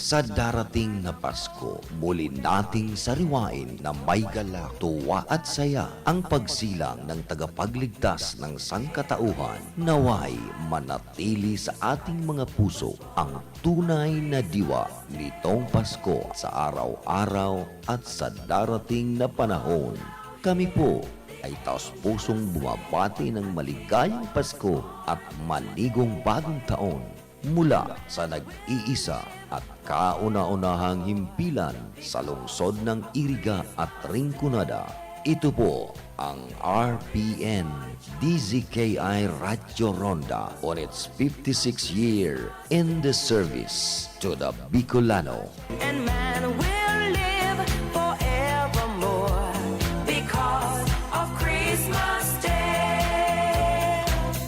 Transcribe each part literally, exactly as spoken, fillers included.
Sa darating na Pasko, muli nating sariwain na may galak, tuwa at saya ang pagsilang ng tagapagligtas ng sangkatauhan. Naway manatili sa ating mga puso ang tunay na diwa nitong Pasko sa araw-araw at sa darating na panahon. Kami po ay taos-pusong bumabati ng maligayang Pasko at manigong bagong taon mula sa nag-iisa at kauna-unahang himpilan sa lungsod ng Iriga at Rinconada. Ito po ang R P N D Z K I Radyo Ronda on its fifty-six year in the service to the Bicolano. And man will live forevermore because of Christmas Day.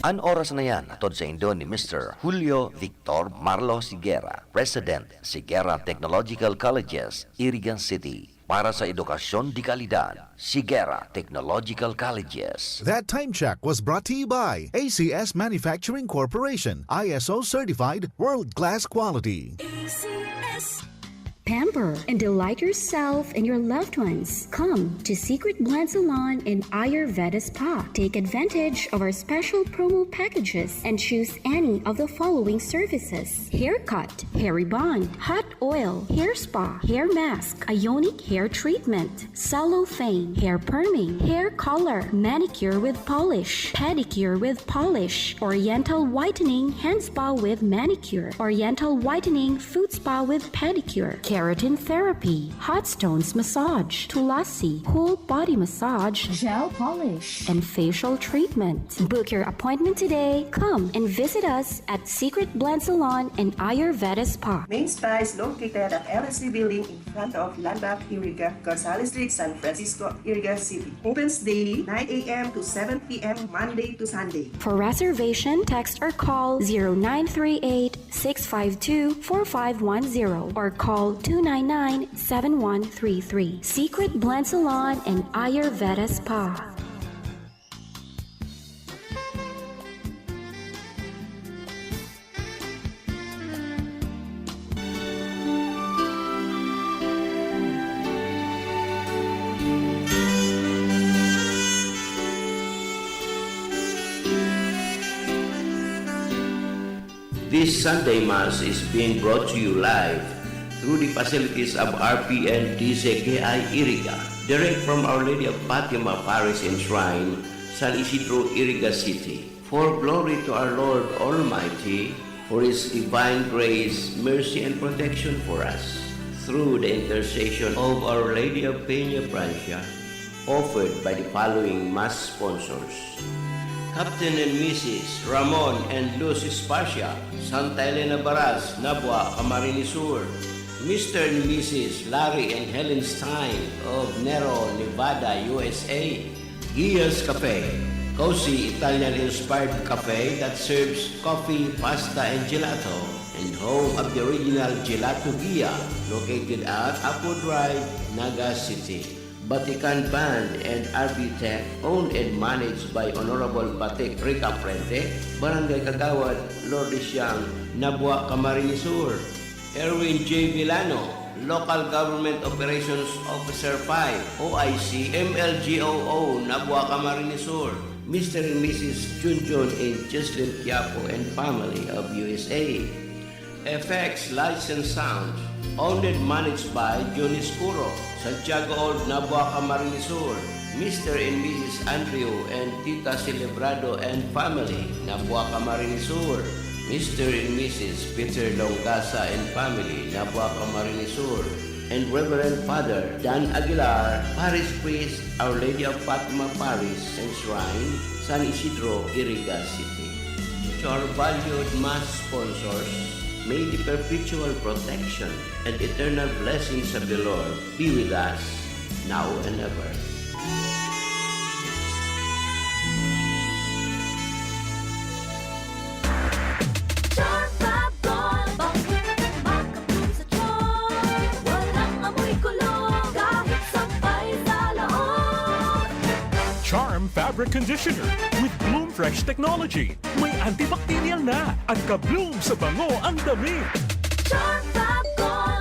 An oras na yan, hatod saindo ni Mister Julio Victor Marlo Sigera, President, Sigera Technological Colleges, Iriga City. Para sa edukasyon de kalidad, Sigera Technological Colleges. That time check was brought to you by A C S Manufacturing Corporation, I S O certified, world-class quality. A C S. Pamper and delight yourself and your loved ones. Come to Secret Blend Salon and Ayurveda Spa. Take advantage of our special promo packages and choose any of the following services: haircut, hair rebond, hot oil, hair spa, hair mask, ionic hair treatment, cellophane, hair perming, hair color, manicure with polish, pedicure with polish, oriental whitening, hand spa with manicure, oriental whitening, foot spa with pedicure, keratin therapy, hot stones massage, tulasi, whole body massage, gel polish, and facial treatment. Book your appointment today. Come and visit us at Secret Blend Salon and Ayurveda Spa. Main Spa is located at L S C Building in front of Landmark Iriga, Gonzales Street, San Francisco, Iriga City. Opens daily, nine a m to seven p m, Monday to Sunday. For reservation, text or call zero nine three eight, six five two, four five one zero or call two nine nine, seven one three three. Secret Blend Salon and Ayurveda Spa. This Sunday Mass is being brought to you live through the facilities of R P N D Z K I Iriga, direct from Our Lady of Fatima Parish and Shrine, San Isidro, Iriga City. For glory to our Lord Almighty, for His divine grace, mercy, and protection for us, through the intercession of Our Lady of Peña Francia, offered by the following Mass sponsors: Captain and Missus Ramon and Luz Espacia, Santa Elena Baras, Nabua, Camarines Sur; Mister and Missus Larry and Helen Stein of Nero, Nevada, U S A; Gia's Cafe, cozy Italian-inspired cafe that serves coffee, pasta, and gelato, and home of the original Gelato Gia, located at Apo Drive, Naga City. Batikan Band and R B Tech, owned and managed by Honorable Batik Rick Aprente, Barangay Kagawad, Lourdes Siang, Nabua, Camarines Sur. Erwin J Villano, Local Government Operations Officer five, O I C, M L G O O, Nabua, Camarines Sur. Mister and Missus Junjun and Jocelyn Quiapo and family of U S A. F X Lights and Sound, owned and managed by Johnny Scuro, Santiago Old, Nabua, Camarines Sur, Mister and Missus Andrew and Tita Celebrado and family, Nabua, Camarines Sur, Mister and Missus Peter Longasa and family, Nabua, Camarines Sur, and Reverend Father Dan Aguilar, Parish Priest, Our Lady of Fatima Parish and Shrine, San Isidro, Iriga City. To our valued Mass sponsors, may the perpetual protection and eternal blessings of the Lord be with us, now and ever. Charm Fab Gold, bangkong makapul sa tiyan. Walang amoy kulog, kahit sampay sa laog. Charm Fabric Conditioner with Bloom Fresh Technology. May antibacterial na at ka-bloom sa bango ang damit. Charm Fab Gold.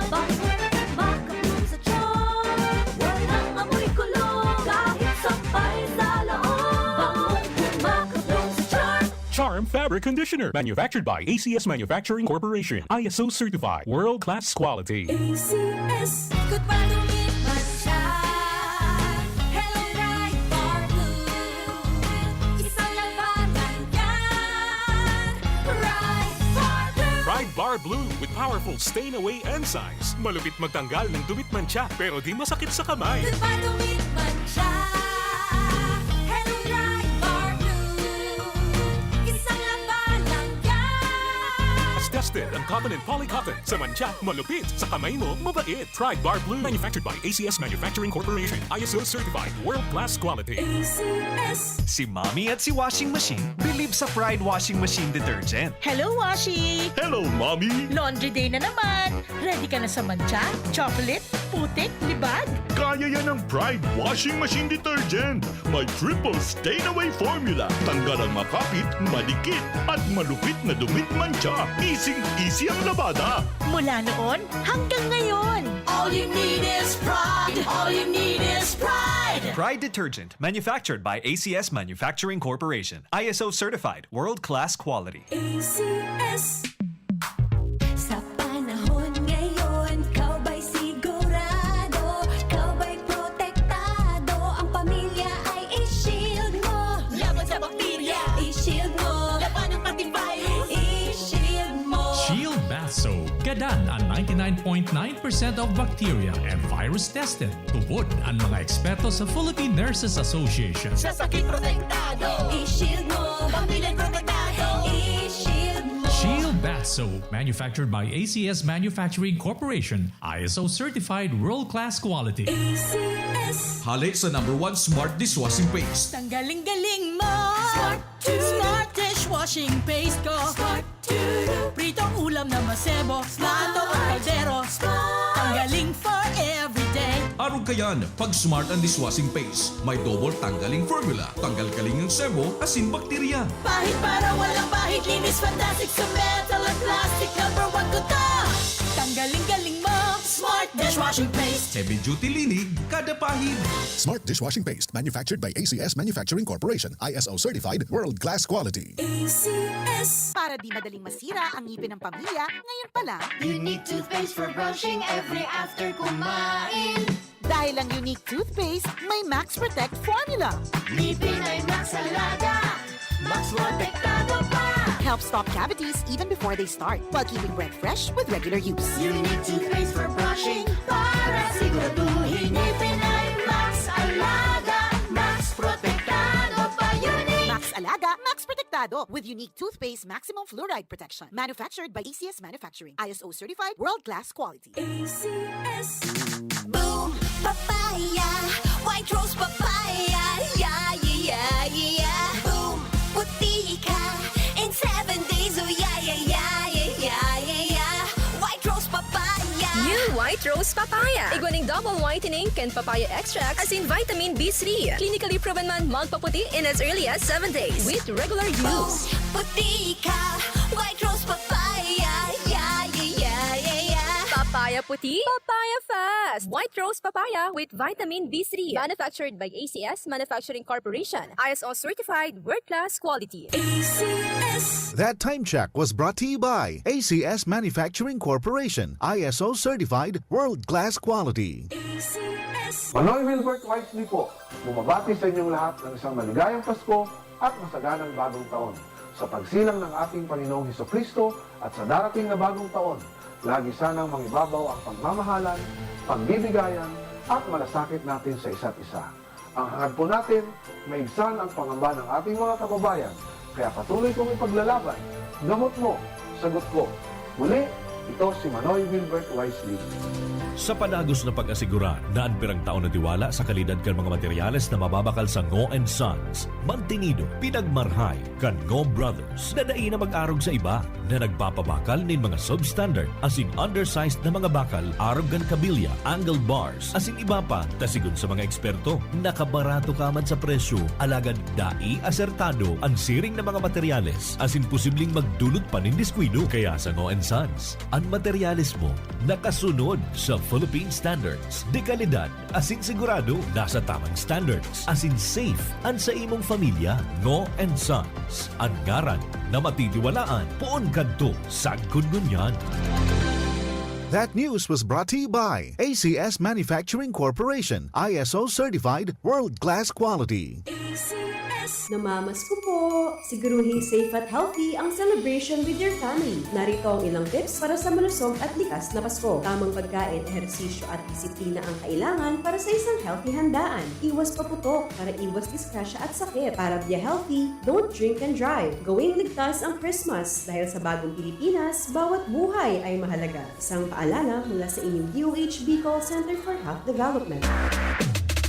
Fabric conditioner. Manufactured by A C S Manufacturing Corporation. I S O certified. World class quality. A C S. Ikot pa, dumit man siya. Hello, Pride Bar Blue. Isang labanan yan. Pride Bar Blue. Pride Bar Blue with powerful stain away enzymes. Malupit magtanggal ng dumit mantsa, pero di masakit sa kamay. Ikot pa, dumit man siya. Hello, Pride Bar Blue. Isang labanan yan. Tested ang cotton and poly cotton. Sa mantsa, malupit. Sa kamay mo, mabait. Pride Bar Blue. Manufactured by A C S Manufacturing Corporation. I S O certified. World class quality. A C S. Si Mommy at si Washing Machine believe sa Pride Washing Machine Detergent. Hello, Washi! Hello, Mommy! Laundry day na naman! Ready ka na sa mantsa, chocolate, putik, libag? Kaya yan ng Pride Washing Machine Detergent. May triple stain away formula. Tanggal ang makapit, madikit, at malupit na dumit mantsa. Easy-easy ang labada. Mula noon hanggang ngayon. All you need is Pride. All you need is Pride. Pride Detergent, manufactured by A C S Manufacturing Corporation. I S O certified, world-class quality. A C S. Sa panahon ngayon, ikaw ba'y sigurado? Ikaw ba'y protektado? Ang pamilya ay i-shield mo. Laban sa bakterya, i-shield mo. Laban ng pati virus, i-shield mo. Shield Bath Soap. Gadan an ninety-nine point nine percent of bacteria and virus tested. Tubod an mga eksperto sa Philippine Nurses Association. Sa sakit protektado, i-shield mo. Pamilya protektado, i-shield mo. Shield Bath Soap, manufactured by A C S Manufacturing Corporation, I S O certified world-class quality. A C S. Hale sa number one smart dishwashing paste. Tanggaling-galing mo! Smart Smart dishwashing paste ko. Smart Pritong ulam na masebo. Smart ang kaldero. Ang galing for everyday. Arog kayan, pag Smart ang dishwashing paste, may double tanggaling formula. Tanggal kaling ang sebo, asin bakterya. Pahid para walang pahid, linis fantastic sa metal at plastic. Number one ko to. Tanggaling-galing mo. Smart dishwashing paste. Heavy duty linig, kada pahid. Smart dishwashing paste, manufactured by A C S Manufacturing Corporation, I S O certified, world class quality. A C S. Para di madaling masira ang ngipin ng pamilya, ngayon pa lang. Unique toothpaste for brushing every after kumain. Dahil ang Unique Toothpaste may Max Protect Formula. Ngipin ay Max Alaga, Max Protektado pa. Help stop cavities even before they start, while keeping breath fresh with regular use. Unique Toothpaste for brushing para siguraduhin ngipin ay Max Alaga, Max Protektado pa. Unique. Max Alaga, Max Protektado with Unique Toothpaste Maximum Fluoride Protection. Manufactured by A C S Manufacturing. I S O certified, world-class quality. A C S. Boom! Papaya! White Rose Papaya! Yeah, yeah, yeah, yeah! Boom! Puti ka in seven days! Oh, yeah, yeah, yeah, yeah, yeah, yeah, yeah! White Rose Papaya! New White Rose Papaya. Igwa ning double whitening kan papaya extract asin vitamin B three. Clinically proven man magpaputi in as early as seven days with regular use. Puti ka, White Rose Papaya. Yeah, yeah, yeah, yeah, yeah. Papaya puti, papaya fast. White Rose Papaya with vitamin B three. Manufactured by A C S Manufacturing Corporation. I S O certified, world-class quality. A C S. That time check was brought to you by A C S Manufacturing Corporation, I S O certified, world-class quality. A C S. Manoy Wilbert Wisely po, bumabati sa inyong lahat ng isang maligayang Pasko at masaganang Bagong Taon. Sa pagsilang ng ating Panginoong Hesukristo at sa darating na Bagong Taon, lagi sanang mangibabaw ang pagmamahalan, pagbibigayan, at malasakit natin sa isa't isa. Ang hangad po natin, maibsan ang pangamba ng ating mga kababayan. Kaya patuloy kong ipaglalaban. Gamot mo, sagot ko. Muli, ito si Manoy Wilbert Wisely. Sa padagos na pag-asigura na an pirang taon na tiwala sa kalidad kan mga materyales na mababakal sa Ngo and Sons, mantinido, pinagmarhay kan Ngo Brothers na dai na mag-arog sa iba na nagpapabakal nin mga substandard asin undersized na mga bakal arog kan kabilya, angle bars, asin iba pa, ta sigon sa mga eksperto, nakabarato ka man sa presyo, alagad dai asertado an siring na mga materyales asin posibleng magdulot pa nin diskuido. Kaya sa Ngo and Sons, Materyales mo nakasunod sa Philippine standards. De kalidad asin sigurado nasa tamang standards. Asin safe an sa imong pamilya. Ngo and Sons, an ngaran na matitiwalaan poon kadto sagkod ngunyan. That news was brought to you by A C S Manufacturing Corporation, I S O certified, world-class quality. A C S. Namamasko po! Siguruhing safe at healthy ang celebration with your family. Narito ang ilang tips para sa malusog at likas na Pasko. Tamang pagkain, ehersisyo at disiplina ang kailangan para sa isang healthy handaan. Iwas paputok para iwas disgrasya at sakit. Para be healthy, don't drink and drive. Gawing ligtas ang Christmas dahil sa bagong Pilipinas, bawat buhay ay mahalaga. Isang paalala mula sa inyong D O H B Call Center for Health Development.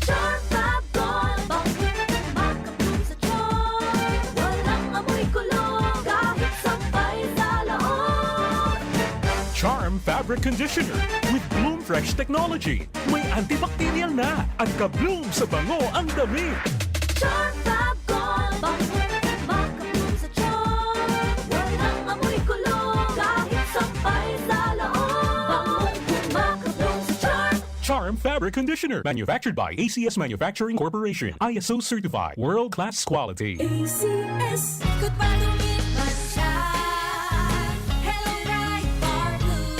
Charm Fab Gold, bakit makabloom sa charm? Walang amoy kulog, kahit sampay sa loob. Charm Fabric Conditioner with Bloom Fresh Technology. May antibacterial na at ka-bloom sa bango ang damit. Charm Fab Gold, bakit makabloom sa charm? Walang amoy kulog, kahit sampay sa loob. Bangong makabloom sa charm. Charm Fabric Conditioner, manufactured by A C S Manufacturing Corporation, I S O certified, world-class quality. A C S. Good pa dumit man siya. Hello, Pride Bar Blue.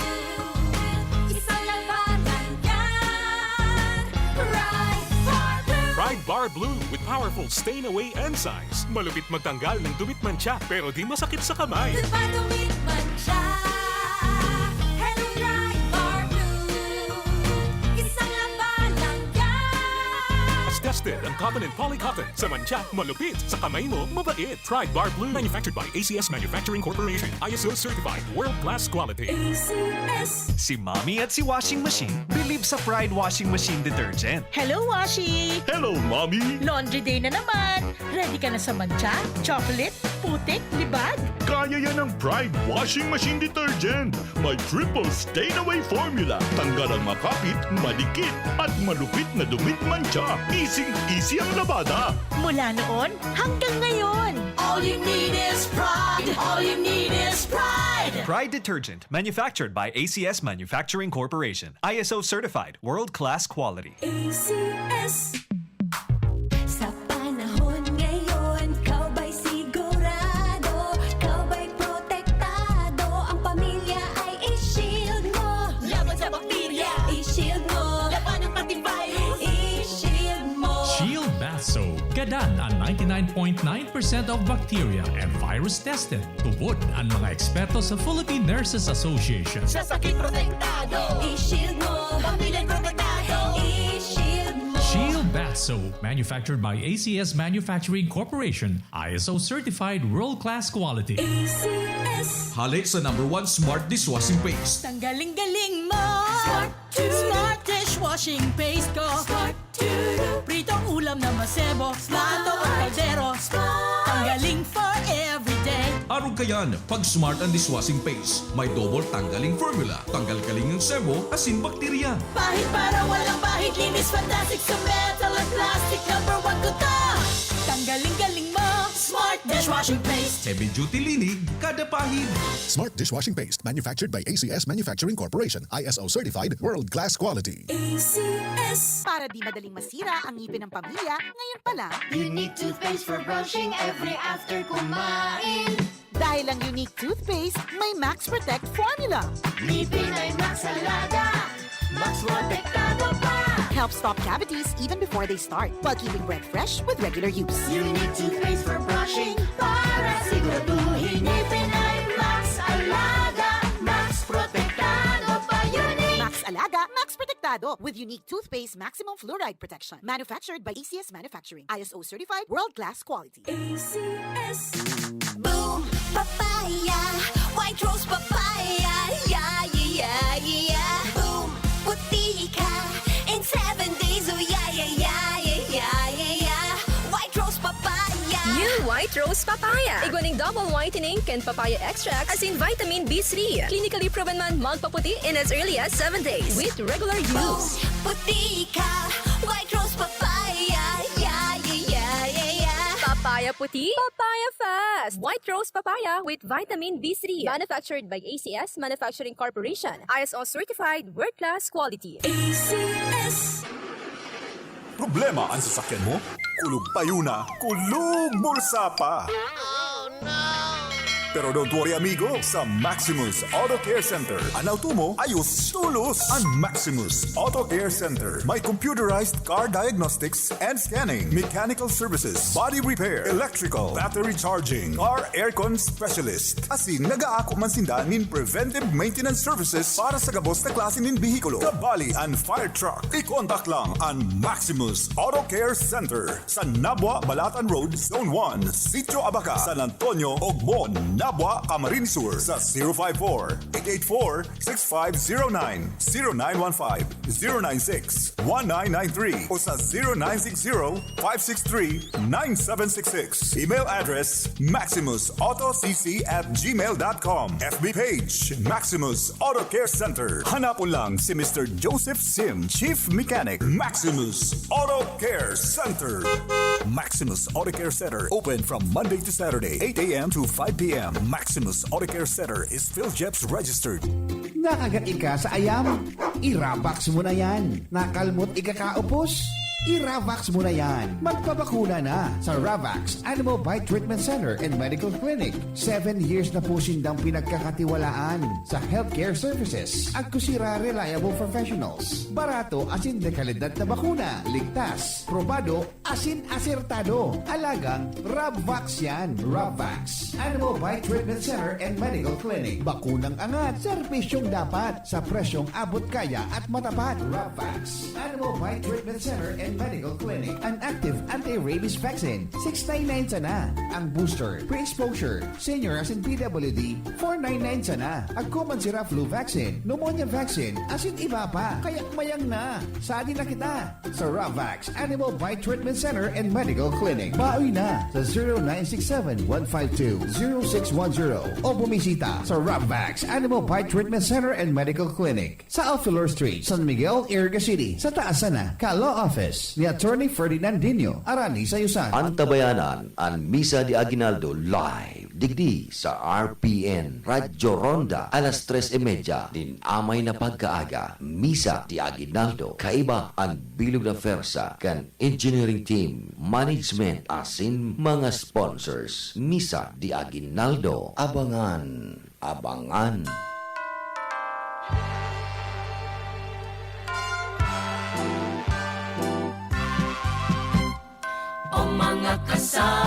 Isang labanan yan. Pride Bar Blue. Pride Bar Blue with powerful stain away enzymes. Malupit magtanggal ng dumit mantsa pero di masakit sa kamay. Good pa dumit man siya. Hello, Pride Bar Blue. Isang labanan yan. Tested ang cotton and poly cotton. Sa mantsa, malupit. Sa kamay mo, mabait. Pride Bar Blue. Manufactured by A C S Manufacturing Corporation. I S O certified. World class quality. A C S. Si Mommy at si Washing Machine believe sa Pride Washing Machine Detergent. Hello, Washi! Hello, Mommy! Laundry day na naman! Ready ka na sa mantsa, chocolate, putik, libag? Kaya yan ng Pride Washing Machine Detergent. May triple stain away formula. Tanggal ang makapit, madikit, at malupit na dumit mantsa. Easy-easy ang labada. Mula noon hanggang ngayon! All you need is pride. All you need is pride. Pride Detergent, manufactured by A C S Manufacturing Corporation. I S O certified, world-class quality. A C S. Sa panahon ngayon, ikaw ba'y sigurado? Ikaw ba'y protektado? Ang pamilya ay i-shield mo. Laban sa bakterya, i-shield mo. Labanan pati virus, i-shield mo. Shield Bath Soap. Gadan ang ninety-nine point nine percent of bacteria and virus tested. Tubod ang mga eksperto sa Philippine Nurses Association. Sa sakit protektado, i-shield mo. Pamilya protektado, i-shield mo. Shield Bath Soap, manufactured by A C S Manufacturing Corporation, I S O certified world-class quality. A C S. Hale sa number one smart dishwashing paste. Tanggaling-galing mo! Smart dishwashing paste ko! Pritong ulam na masebo, plato o kaldero. Tanggaling for everyday. Arog kayan, pag smart ang dishwashing paste, may double tanggaling formula. Tanggal kaling ang sebo, asin bakterya. Pahid para walang bahid, linis fantastic sa metal at plastic. Number one ko to. Tanggaling-galing mo, smart dishwashing paste. Heavy duty linig, kada pahid. Smart dishwashing paste, manufactured by A C S Manufacturing Corporation, I S O certified, world-class quality. A C S. Para di madaling masira ang ngipin ng pamilya, ngayon pa lang. Unique toothpaste for brushing every after kumain. Dahil ang Unique Toothpaste may Max Protect Formula. Ngipin ay Max Alaga, Max Protektado pa. Helps stop cavities even before they start, while keeping breath fresh with regular use. Unique toothpaste for brushing para siguraduhin ngipin ay Max Alaga, Max Protektado pa. Unique. Max Alaga, Max Protektado with Unique Toothpaste Maximum Fluoride Protection. Manufactured by A C S Manufacturing. I S O certified, world-class quality. A C S. Boom! Papaya! White Rose Papaya! Yeah, yeah, yeah, yeah! Boom! Puti ka! In seven days, oh yeah, yeah, yeah, yeah, yeah, yeah, yeah! White Rose Papaya! New White Rose Papaya. Igwa ning double whitening kan papaya extract asin vitamin B three. Clinically proven man magpaputi in as early as seven days with regular use. Puti ka! White Rose Papaya! Yeah, yeah, yeah, yeah, yeah! Papaya Papaya puti, papaya fast. White rose papaya with vitamin B three. Manufactured by A C S Manufacturing Corporation. I S O certified, world-class quality. A C S. Problema an sasakyan mo? Kulog payo na, kulog bulsa pa. Pero don't worry, amigo. Sa Maximus Auto Care Center, an auto mo ayos tolos. An Maximus Auto Care Center may computerized car diagnostics and scanning, mechanical services, body repair, electrical, battery charging, car aircon specialist. Asin nagaako man sinda nin preventive maintenance services para sa gabos na klase nin behikulo, kabali an fire truck. I-contact lang an Maximus Auto Care Center sa Nabua, Balatan Road, Zone one, Sitio Abaca, San Antonio, Ogbon, Nabua, Camarines Sur, sa zero five four, eight eight four, six five zero nine, zero nine one five, zero nine six, one nine nine three o sa zero nine six zero, five six three, nine seven six six. Email address, maximus auto c c at gmail dot com. F B page, Maximus Auto Care Center. Hanapon lang si Mister Joseph Sim, Chief Mechanic, Maximus Auto Care Center. Maximus Auto Care Center, open from Monday to Saturday, eight a m to five p m. Maximus Auto Care Center is PhilGEPS registered. Nakagat ika sa ayam? I-Ravax mo na yan. Nakalmot ika kaupos? I-Ravax mo na yan. Magpabakuna na sa Ravax Animal Bite Treatment Center and Medical Clinic. Seven years na po sindang pinagkakatiwalaan sa healthcare services. Agko sira reliable professionals. Barato asin de kalidad na bakuna. Ligtas, probado, asin asertado. Alagang Ravax yan. Ravax Animal Bite Treatment Center and Medical Clinic. Bakunang angat, serbisyong dapat, sa presyong abot kaya at matapat. Ravax Animal Bite Treatment Center and Medical Clinic. An active anti-rabies vaccine, six nine nine sana. Ang booster, pre-exposure, senior asin P W D, four nine nine sana. Agko man sira flu vaccine, pneumonia vaccine, asin iba pa. Kaya mayang na. Sadi na kita sa Ravax Animal Bite Treatment Center and Medical Clinic. Baoy na sa zero nine six seven, one five two, zero six one zero o bumisita sa Ravax Animal Bite Treatment Center and Medical Clinic sa Alfilor Street, San Miguel, Iriga City, sa taas sana ka Law Office ni Attorney Ferdinandinho Arani Sayusan. Antabayanan an Misa de Aguinaldo live digdi sa R P N Radyo Ronda, alas tres y media nin amay na pagkaaga. Misa de Aguinaldo, kaiba an bilog na pwersa kan engineering team, management, asin mga sponsors. Misa de Aguinaldo, abangan, abangan. O mga kasama.